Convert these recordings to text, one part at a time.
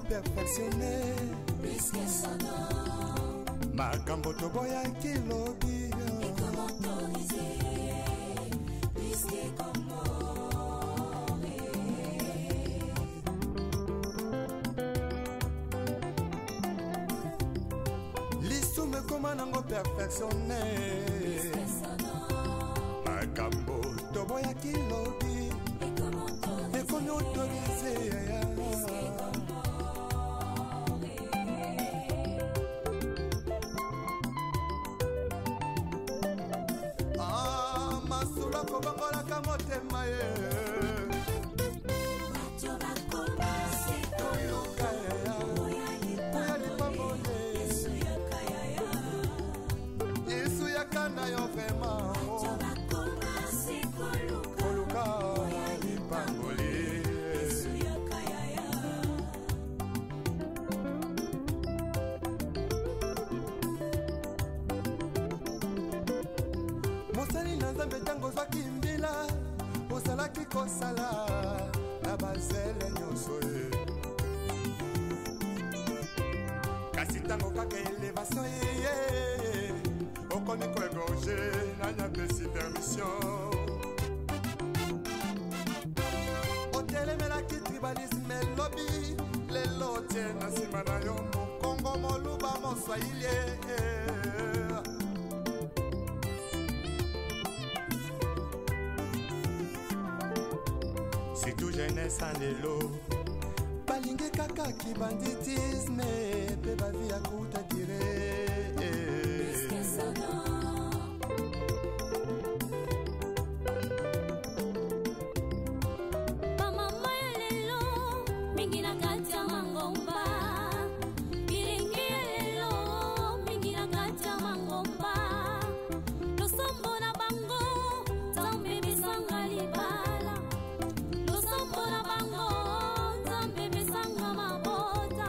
Perfectionné makambo toboyaki lobi. Lisumu ekoma nango perfectionné, makambo toboyaki lobi ekomi autorisé. Ah, masolo akobongolaka motema ye. Koluka oya lipamboli, Yesu yaka na yo vraiment. Koluka lipamboli. Mosali na Nzambe, ntango ozwaki mbila, ozalaki kosala na bazele nyonso ye. Kasi ntango kaka élévation eye, okomi koégorger. Nani apesi permission? Otelemelaki tribalisme elobi, lelo otie na nsima na yo Mokongo, Moluba, Moswahili. Surtout jeunesse ya lelo balingi kaka kibanditisme mpe bavie ya courte durée. Bamama ya lelo mingi na kati ya mangomba, bilenge ya lelo mingi na kati ya mangomba, losambo na bango Nzambe besanga libala, losambo na bango Nzambe besanga mabota.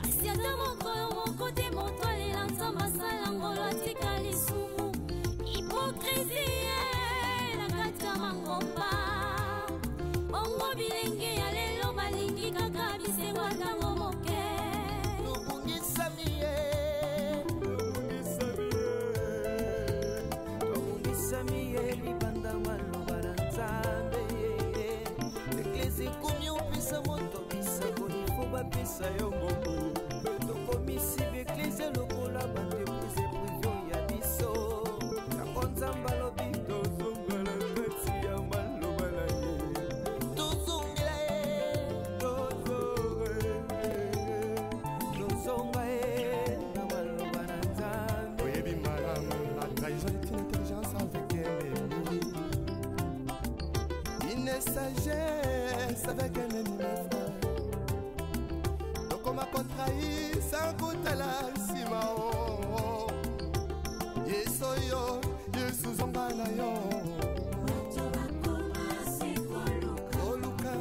Kasi ata mokolo moko te moto alela Nzambe asala ngolo atika lisumu. Hypocrisie na kati ya mangomba. Bongo bilenge ya lelo balingi kaka bisengo ntango moke. Tobungisami ye, tobungisami ye libanda maloba na Nzambe. Eglise ekomi opesa moto bisako, ifo bapesa yo mbongo. Tokomisi baeglise lokola baentreprise privée ya biso. Yango Nzambe alobi tozongela kati ya maloba na ye. Tozongela ye, tozonga ye na maloba na Nzambe. Oyebi malamu, la trahison est une intelligence avec ennemi, une sagesse avec un ennemi, mes frères. Tokoma kotrahir sans kotala nsima o. Yesu oyo, Yesu zonga na yo. Koluka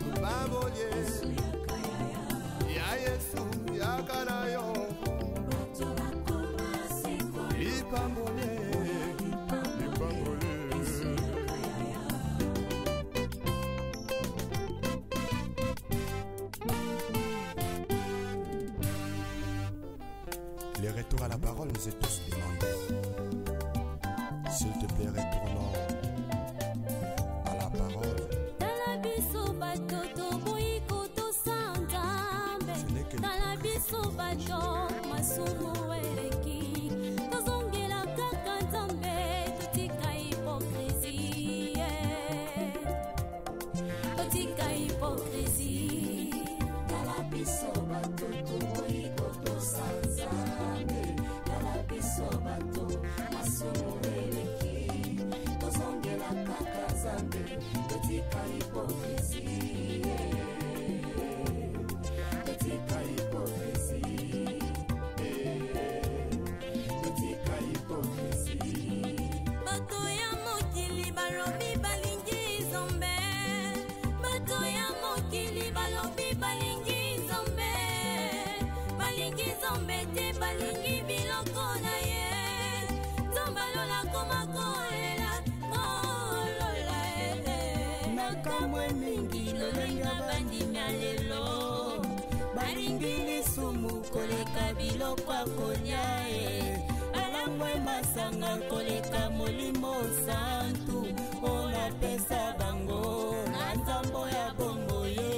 lipamboli ya Yesu yaka na yo. Lipamboli, lipamboli. Le retour à la parole nous est tous demandé. S'il te plaît, retournons à la parole. Tala biso bato toboyi kotosa Nzambe. Ce n'est que Tala biso bato masumu eleki, tozongela kaka Nzambe, totika hypocrisie, totika hypocrisie. Tala biso bato toboyi kotosa Nzambe. Tala biso bato masumu eleki, tozongela kaka Nzambe, totika hypocrisie, totika hypocrisie, totika hypocrisie. Bato ya mokili balobi balingi Nzambe, bato ya mokili balobi balingi Nzambe, balingi Nzambe te, balingi biloko na ye. Nzambe alola koma kolela kolola ele. Nakamwe mingi lolenge bandimi ya lelo. Balingi lisumu koleka biloko ya kolia e, balangwe masanga koleka molimo santu oyo napesa bango na nzambo ya bombo ye.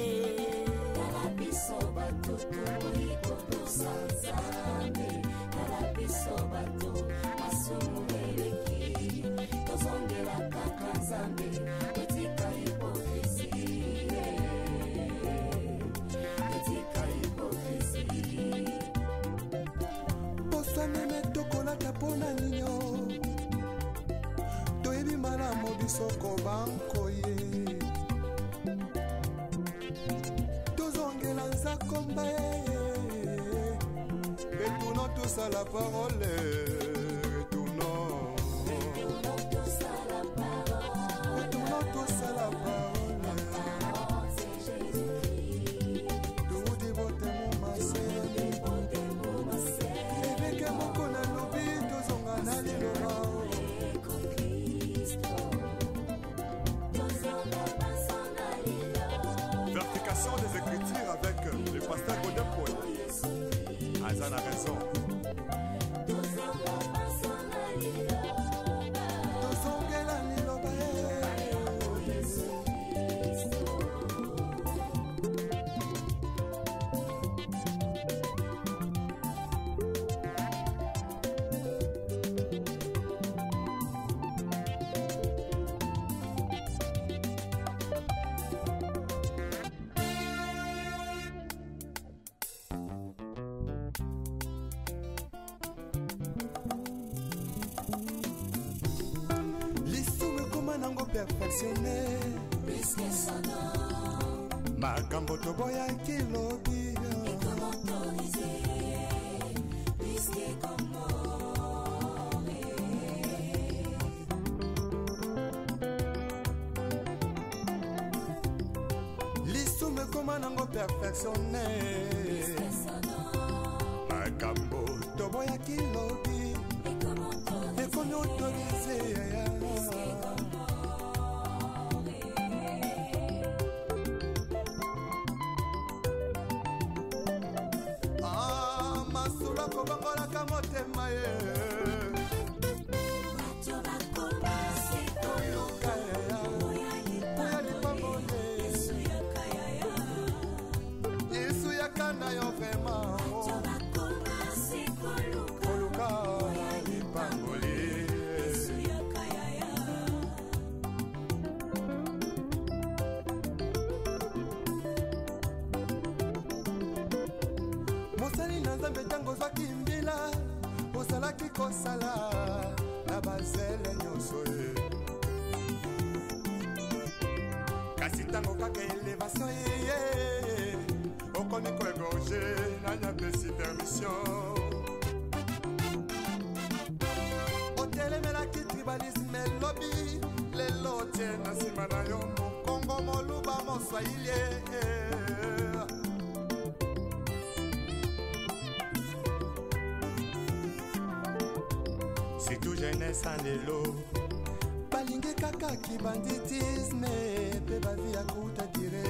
Tala biso bato tokoki kotosa Nzambe, tala biso bato masumu eleki, tozongela kaka Nzambe, totika hypocrisie, totika hypocrisie. Poso meme tokolata mpo na ninyo, toyebi malamu biso kobankoye, tozongela nzakomba ye. Retournons tous à la parole, retournons, Retournons tous à la parole, retournons tous à la parole. La parole c'est Jésus-Christ. Toudi botemo masele, ebeke moko nalobi, tozonga na liloba. Vérification des Écritures avec le pasteur Godin Paul. Aza na raison. Tozongela liloba ye. Lisumu ekoma nango perfectionne, makambo toboyaki lobi. Lisumu ekoma nango perfectionne, makambo toboyaki lobi ekomi autorise. Ah, masolo akobongolaka motema ye. Koluka oya lipamboli, Yesu yaka na yo vraiment. Koluka lipamboli. Mosali na Nzambe, ntango ozwaki mbila, ozalaki kosala na bazele nyonso ye, kasi ntango kaka elevation eye, okomi koegorge. Nani apesi permission? Otelemelaki tribalisme elobi, lelo otie na nsima na yo mokongo, moluba, moswahili. Surtout jeunesse ya lelo, balingi kaka kibanditisme mpe bavi ya kuta dire.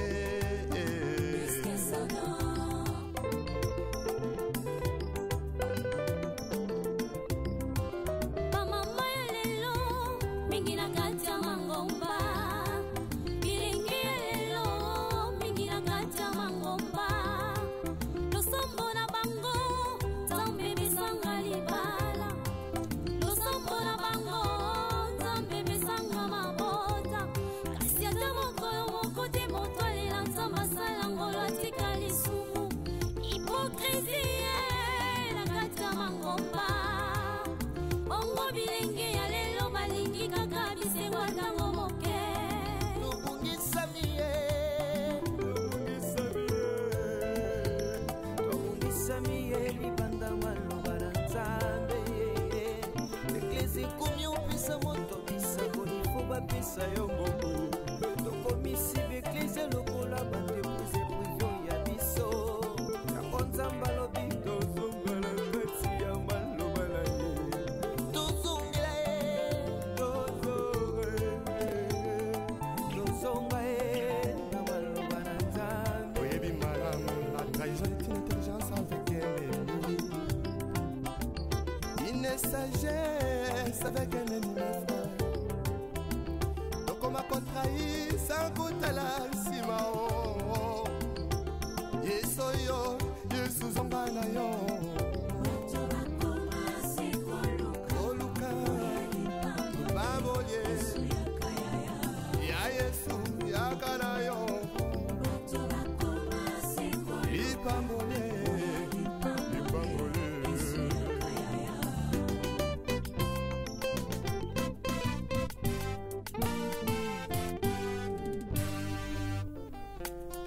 Bamama ya lelo mingi na kati ya mangomba, bilingi ya lelo mingi na kati ya mangomba, losambo na bango Nzambe besanga libala, losambo na bango Nzambe besanga mabota, kasi complice avec un ennemi, mon frère. Tokoma kotrahir sans kotala nsima o. Yesu yo, Yesu zonga na yo. Koluka babolie ya Yesu yaka na yo. Lipambolie, lipambolie.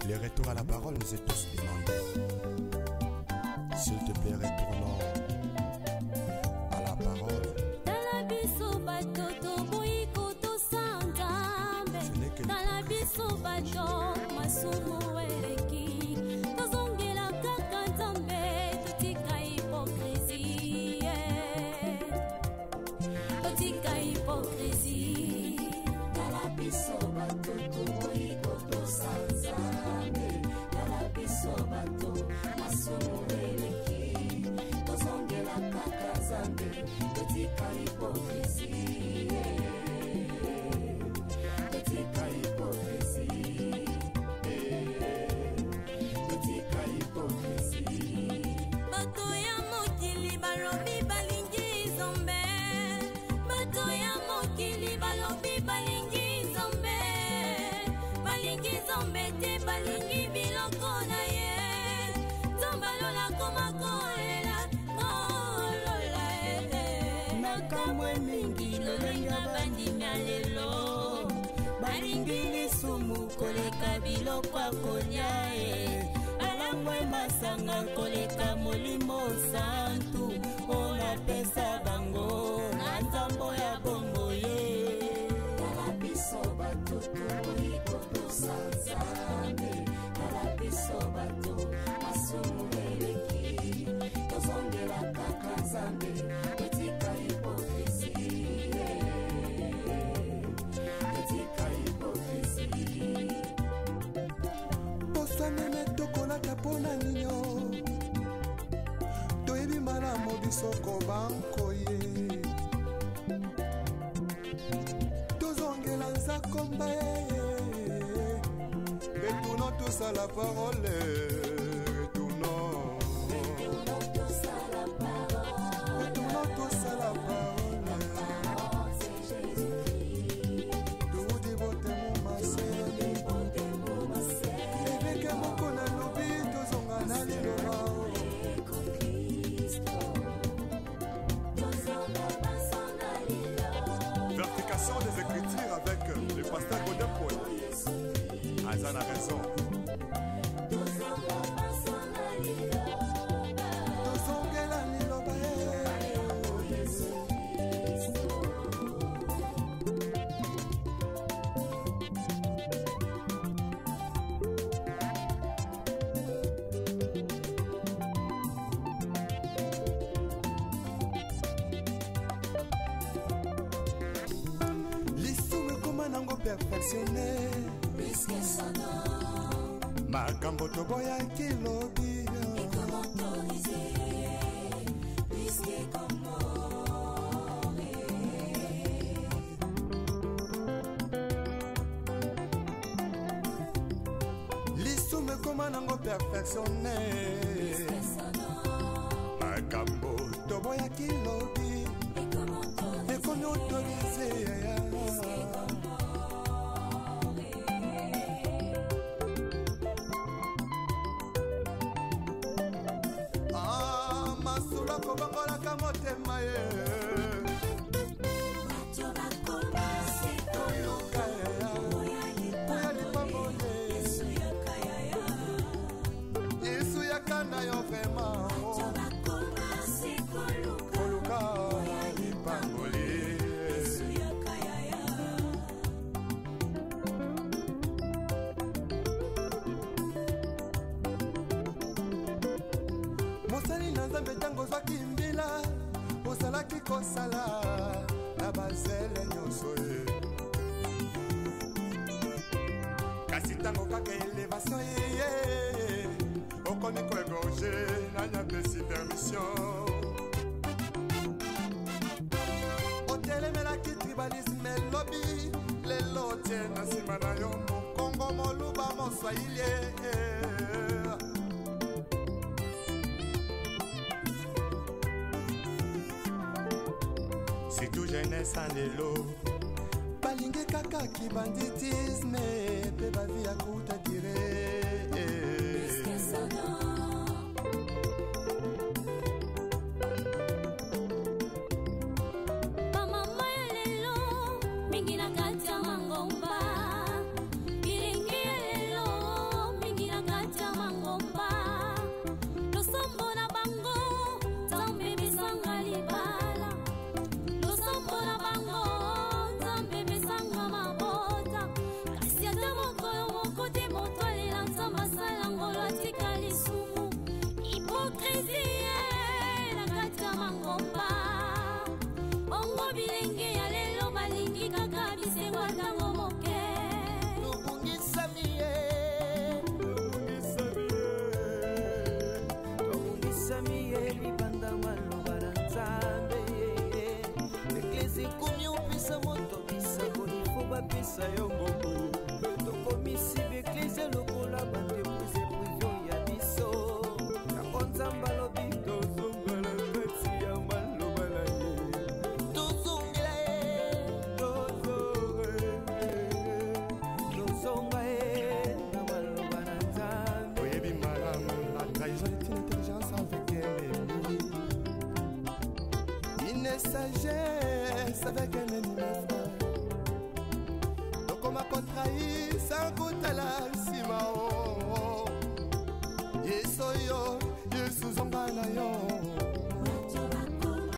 Le retour à la parole nous est tous demandé. S'il te plaît, retournons à la parole. Tala biso bato toboyi kotosa Nzambe. Ce n'est que Tala biso bato masumu eleki. Tozongela kaka Nzambe, totika hypocrisie. Totika hypocrisie. Tala biso bato toboyi kotosa Nzambe. Tala biso bato masumu eleki. Tozongela kaka Nzambe, totika hypocrisie. Totika hypocrisie. Totika hypocrisie. Bato ya mokili balobi balingi Nzambe. Bato ya mokili balobi balingi Nzambe. Balingi Nzambe te, balingi biloko na ye. Nzambe alola koma kolela, kolola eh. Nakamwe mingi lolenge bandimi ya lelo balingi lisumu koleka biloko ya kolia e balangwe masanga koleka molimo santu oyo napesa bango na nzambo ya bongo ye. Tala biso bato toboyi kotosa Nzambe. Tala biso bato masumu eleki. Tozongela kaka Nzambe, totika hypocrisie. Totika hypocrisie. Poso meme tokolata mpona ninyo toyebi malamu biso kobankoye tozongela nzakomba ye. Retournons tous à la parole. Retournons. Retournons tous à la parole. Retournons tous à la parole. Parole, c'est Jésus-Christ. Toudi botemo maseni. Botemo maseni. Eveke moko nalobi tozonga na liloba. Kristo. Tozonga baso na liloba. Vérification des Écritures avec le pasteur Godin Paul. Aza na raison. Tozonga baso na liloba. Tozongela liloba ye. Yesu Kristo. Lisumu ekoma nango perfectionné. Puisque son nom Makambo toboyaki lobi est comme autorisé, puisque comme mort. Lisumu ekoma nango perfectionné. Puisque son nom Makambo toboyaki lobi est comme autorisé, ekomi autorisé. Puisque comme mort. Ah, masolo akobongolaka motema ye. Bato bakoma se koluka oya Oya lipamboli. lipamboli. Yesu yaka yaya. Yesu yaka na yo vraiment. Bato bakoma se koluka koluka lipamboli. Yesu yaka yaya. Mosali na Nzambe, ntango ozwaki mbila ozalaki kosala na bazele nyonso ye, kasi ntango kaka élévation eye okomi koégorger nani apesi permission. nsima na yo mokongo moluba moswahili Surtout jeunesse ya lelo balingi kaka kibanditisme mpe bavi ya kuta dire. Bamama ya lelo mingi na kati ya mangomba, bilenge ya lelo mingi na kati ya mangomba, losambo na bango Nzambe pesanga libala, losambo na bango Nzambe pesanga mabota, kasi ata mokolo moko te moto alela Nzambe asala ngolo atika lisumu. Hypocrisie na kati ya mangomba. Bongo bilenge ya lelo balingi kaka bisengo ya ntango moke. Tobungisami ye, tobungisami ye libanda maloba na Nzambe. Eklesi ekomi opesa moto bisakoli fo bapesa yo mbongo. Tokomisi baeklese lokola baentreprise prive ya biso. Yango Nzambe alobi tozongela kati ya maloba na ye, tozongela ye, tozonga ye na maloba na Nzambe. Oyebi malamu, la trahison est une intelligence avec un ennemi, une sagesse avec un ennemi, mes frères. Tokoma kotrahir sans kotala nsima o. Yesu oyo, Yesu zonga na